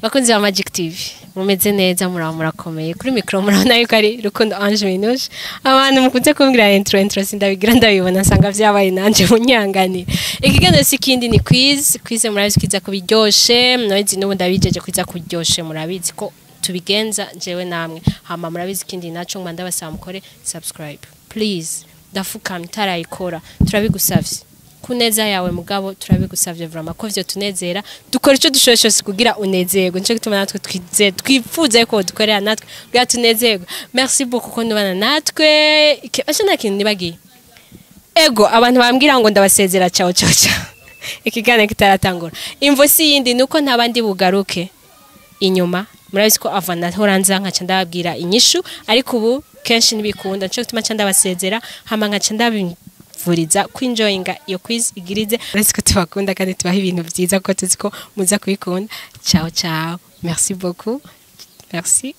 Bakunzi ba Magic TV, mumeze neza, muraba murakomeye. Kuri micro murabona yuko ari Rukundo Ange Minouche. Abantu mukunze kumbwira intro intro sindabigira, ndabibona nsanga vyabaye nanje munyanganira. Ikiganiro si kindi, ni quiz. Quiz murabizi kiza kubiryoshe, murabizi n'ubu ndabijeje kwiza kuryoshe, murabizi ko tubigenza jewe namwe. Hama murabizi ikindi naco ngwa ndabasaba mukore subscribe. Please, ndafukamye utarayikora, turabigusavye. Kuneza yawe mugabo turabigusavye vraiment ko vyo tunezera, dukora ico dushoboye cyose kugira unezerwe. Nico gituma natwe twize twifuza ko dukorera natwe kugira tunezerwe. Merci beaucoup ko nubana natwe. Asha nta kintu nibagiye. Ego abantu bambwira ngo ndabasezera ciao ciao ciao ikiganiro kitaratangura. Imvo si yindi nuko ntabandi bugaruke inyuma. Murabizi ko ava nahora nza nkaca ndababwira inyishu, ariko ubu kenshi ntibikunda. Nico gituma nca ndabasezera hama nkaca ndabivuriza kwinjoyinga iyo quiz igirize. Uretse ko tubakunda kandi tubaha ibintu vyiza kuko tuzi ko muza kubikunda. Ciao ciao, merci beaucoup, merci.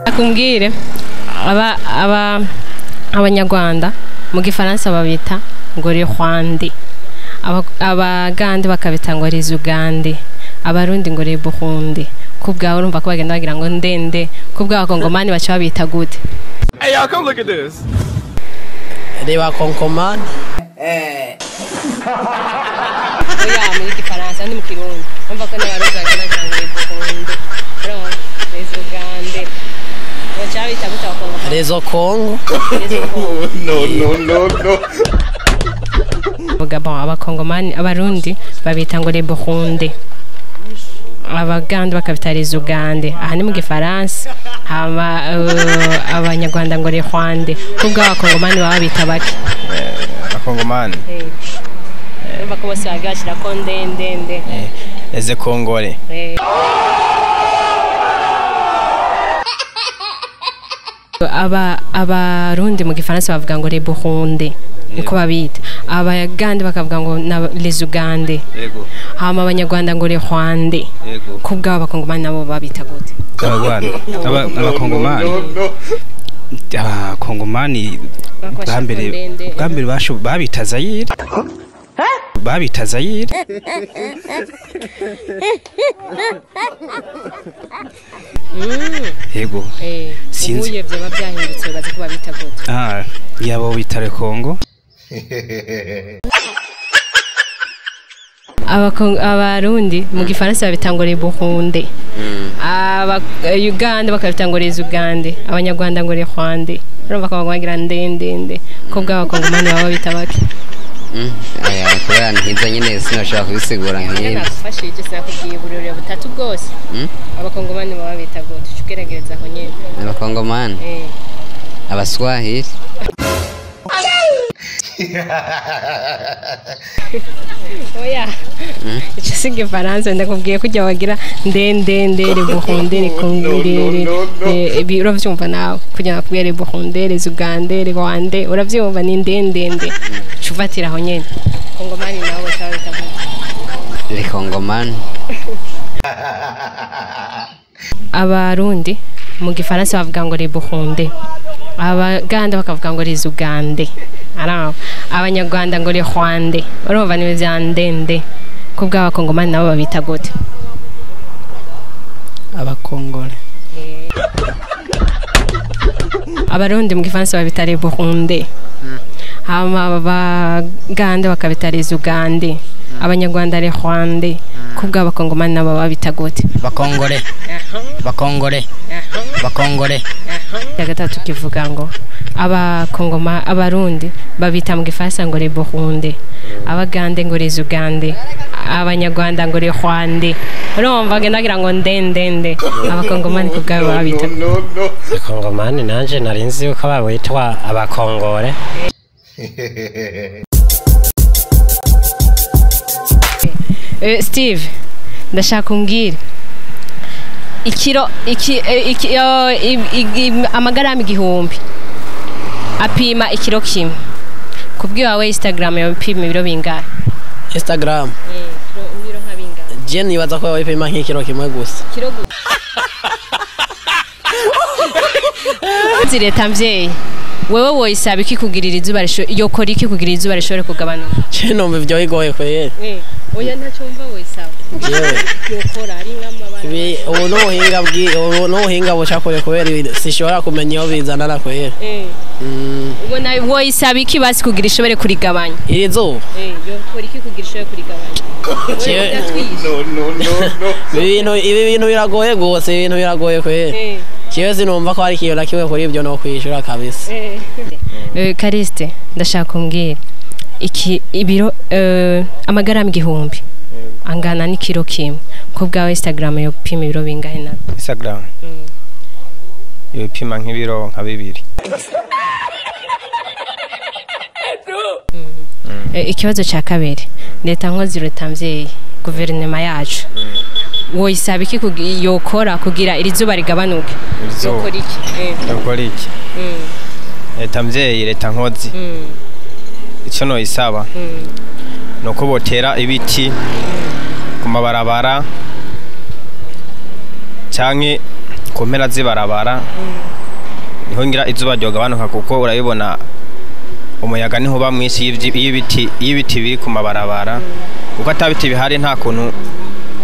Akumbwire aba aba abanyarwanda mu gifaransa babita ngo les Rwandais, abagande bakabita ngo les Ugande, abarundi ngo les Burundi. Kubwawe urumva ko bagenda bagira ngo ndende, kubwawe abakongomani baca babita gute? Hey y'all, come look at this. Reba Konkomani. Oya, muri gifaransa ni mu kirundi. Urumva ko n'abarundi bagenda bagira ngo les Burundi, urumva les Ugande baca babita gute abakongomani? Rezo Kongo. Les Congo. No, no, no, no. Vuga bon, abakongomani abarundi babita ngo les Burundi, abagande bakabita les Ugande, aha ni mu gifaransa. Hama abanyarwanda ngo les Rwandais. Kubwa abakongomani baba bita bake? Abakongomani urumva ko bose bagiye bashyirako ndendende. eze Kongore. Aba abarundi mu gifaransa bavuga ngo les Burundi, niko babita. Abagande bakavuga ngo les Ugande. Yego. Hama abanyarwanda ngo les Rwandais. Yego. Kubwa abakongomani nabo babita gute? Abagwanda abakongomani No, no. abakongomani bwa mbere bwa mbere babita Zayire, babita Zayire. Yego. Sinzi. Ubuye vyoba byahindutse baza ko babita gute? Ah, yabo bita le Congo. Abarundi mu gifaransa babita ngo les Burundi, aba Uganda bakabita ngo les Ugande, abanyarwanda ngo les Rwandais. Urumva ko bagira ndendende. Ko bw'abakongomani baba bita bake? Aya kubera ntiza nyine sinashobora kubisigura nk'ibi. Nagufashije, sinakubwiye uburere butatu bwose. Abakongomani baba bita gute? Uca ugerageza aho nyene. Abakongomani, abaswahili. Oya, ico si igifaransa. Ndakubwiye kujya bagira ndendende les Burundi, les Congolais, ibi uravyumva nawe kugira nakubwiye les Burundi, les Ugande, les Rwandais, uravyumva ni ndendende, uca ufatira aho nyene. Kongomani nabo baca babita gute? Les Kongomani. Abarundi mu gifaransa bavuga ngo les Burundi, abaganda bakavuga ngo les Ugande, araho abanyarwanda ngo les Rwandais. Urumva ni vya ndende. Kubwa abakongomani nabo babita gute? Abakongore. Abarundi mu gifaransa babita les Burundi, hama abagande bakabita les Ugande, abanyarwanda les Rwandais. Kubwa abakongomani nabo babita gute? Bakongore. Bakongore. Bakongore. Ya gatatu kivuga ngo abakongoma abarundi babita mu gifaransa ngo les Burundi, abagande ngo les Ugande, abanyarwanda ngo les Rwandais. Urumva bagenda bagira ngo ndendende. Abakongomani kubwabo babita No, no. Abakongomani nanje nari nzi yuko babitwa abakongore. Steve, ndashaka umbwire ikiro iki, iki, amagarama 1000 apima ikiro kimwe. Kubwiwawe Instagram yawe ipima ibiro bingahe? Instagram. Ibiro nka bingahe? Je nibaza ko bipima nk'ikiro kimwe gusa. Kiro gusa. Leta mvyeyi Wewe woyisaba iki kugirira izuba yokora iki kugira izuba rishobore kugabanuka? Je numva ivyo bigoye kweri. Oya ntacyo mva woyisaba. Jewe Yokora ari nk'amabara. Ibi ubu n'ubuhinga bwi ubu n'ubuhinga buca kure kubera sishobora kumenya iyo bizanana kweri. Ubona woyisaba iki basi kugira ishobore kurigabanya? Iri zuba Yokora iki kugira ishobore kurigabanya? No, no, no, no. Ibi bintu biragoye gose, ibintu biragoye kweri. Jewe sinumva ko hari ikintu na kimwe kuri ibyo no kwishura kabisa. Kariste ndashaka kumbwira iki ibiro amagarama 1000 angana n'ikiro kimwe ko bwawe Instagram yo pima ibiro bingahe na Instagram yo pima nk'ibiro nka 2. Ikibazo cya kabiri leta nkozi rutamvyeyi guverinoma yacu woyisaba iki yokora kugira iri zuba rigabanuke? Yokora iki? Yokora iki? Leta mvyeyi leta nkozi ico no isaba nuko botera ibiti ku mabarabara canke ku mpera z'ibarabara niho ngira izuba ryogabanuka kuko urabibona umuyaga niho ba mwinshi y'ibiti biri ku mabarabara kuko atabiti bihari nta kuntu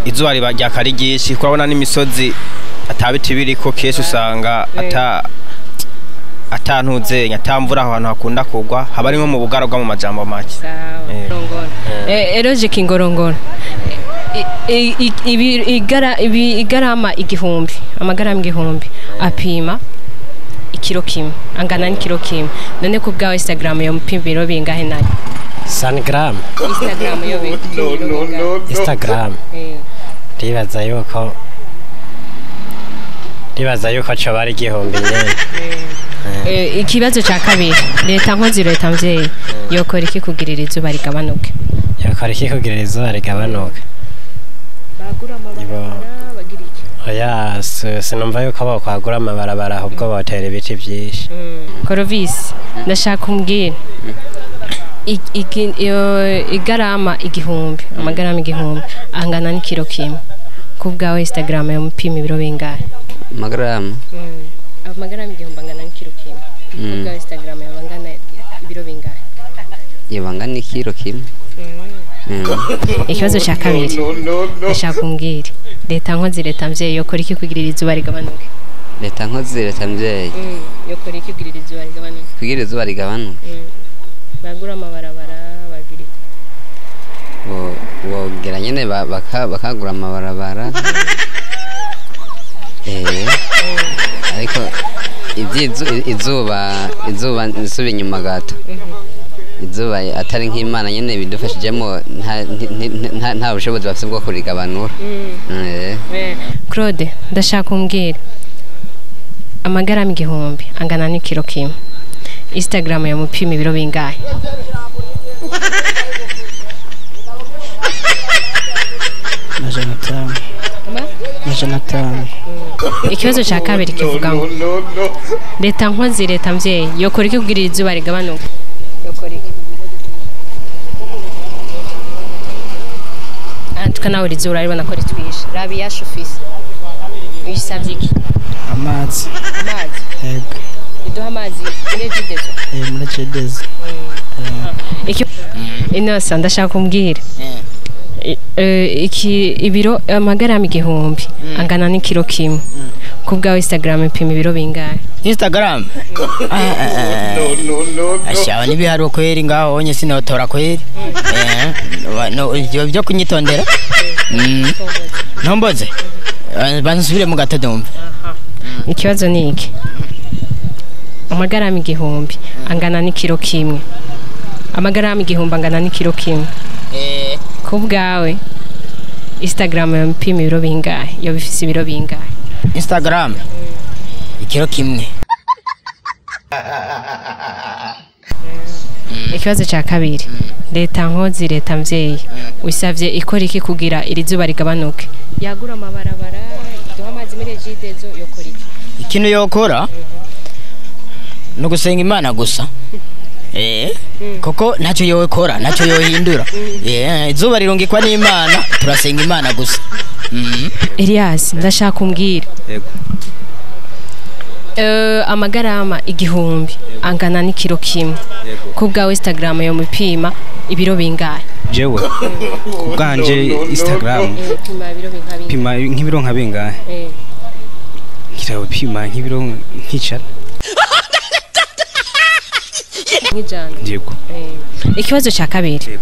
izuba riba ryakari ryinshi kuko urabona n'imisozi atabiti biriko kenshi usanga atantuzenya atamvura ahantu hakunda kugwa haba ari nko mu bugaragwa mu majambo make. Eroje kingorongoro igarama 1000 amagarama 1000 apima ikiro kimwe angana n'ikiro kimwe none ku bwawe Instagram yo mupima bingahe nayo? Sangram Instagram yo no. Instagram ndibaza yuko cyo bari 1000 nyene. Ikibazo cya kabiri leta nkozi leta mvyeyi yokora iki kugirira izuba rigabanuke? Yokora iki kugirira izuba rigabanuke? Bagura amabarabara bagira iki? Oya sinumva yuko bokwagura amabarabara ahubwo botera ibiti byinshi. Korovisi ndashaka umbwira igarama 1000 amagarama 1000 angana n'ikiro kimwe ku bwawe Instagram yo mupima ibiro bingahe? Amagarama amagarama 1000 angana n'ikiro kimwe ku bwawe Instagram yo bangana ibiro bingahe? Yabangana ikiro kimwe. Ikibazo cya kabiri ndashaka umbwira leta nkozi leta mvyeyi yokora iki kugirira izuba rigabanuke? Leta nkozi leta mvyeyi yokora iki kugirira izuba rigabanuke? Kugira izuba rigabanuke bagura amabarabara bagira bogera nyene bakagura amabarabara ariko izuba nsubi inyuma gato izuba atari nk'Imana nyene bidufashijemo nta bushobozi bafite bwo kurigabanura. Claude ndashaka umbwira amagarama 1000 angana n'ikiro kimwe Instagram ya mupima ibiro bingahe? Majana 5. Ikibazo cya kabiri kivuga ngo leta nkozi leta mvyeyi yokora iki kugira izuba rigabanuke? Yokora iki? Antuka nawe izuba uraribona ko ritwishe rabi yashufise uyisavye iki? Amazi. Yego. Iduha amazi muri Regideso. Muri Regideso. Iki Inosa ndashaka kumbwira iki ibiro amagarama 1000 angana n'ikiro kimwe ku bwawe Instagram ipima ibiro bingahe? Instagram No. Ashawe nibiharuko kweri ngaho onye sinotora kweri. No ibyo byo kunyitondera. Ntomboze. Bansubire mu gato ndumva. Ikibazo ni iki amagarama 1000 angana n'ikiro kimwe amagarama 1000 angana n'ikiro kimwe ku bwawe Instagram yo mupima ibiro bingahe? Yo bifise ibiro bingahe? Instagram ikiro kimwe. Ikibazo cya kabiri leta nkozi leta mvyeyi usavye ikora iki kugira iri zuba rigabanuke? Yagura amabarabara iduha amazi muri Regideso yokora iki? Ikintu yokora no gusenga Imana gusa. Koko ntacyo yokora ntacyo yohindura. Izuba rirungikwa n'Imana turasenga Imana gusa. Elias ndashaka umbwira Yego. Amagarama 1000 angana n'ikiro kimwe. Ku bwawe Instagram yo mupima ibiro bingahe? Jewe kubwanje Instagram Pima ibiro bingahe? Pima nk'ibiro nka bingahe? Ngira pima nk'ibiro nk'ijana. Nk'ijana. Yego. Ikibazo cya kabiri,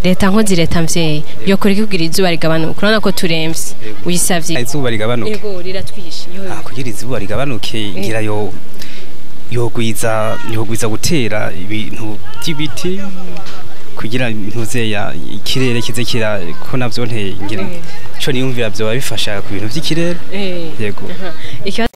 leta nkozi, leta mvyeyi yo kuri kugira izuba rigabanuka, urabona ko turemvye, uyisavye? Izuba rigabanuke? Yego, riratwishe. Ah, kugira izuba rigabanuke, ngira yo yogwiza gutera ibintu by'ibiti kugira ntuzeya ikirere kize kira ko navyo nte ngira ico niyumvira vyoba bifasha ku bintu vy'ikirere. Yego. Ikibazo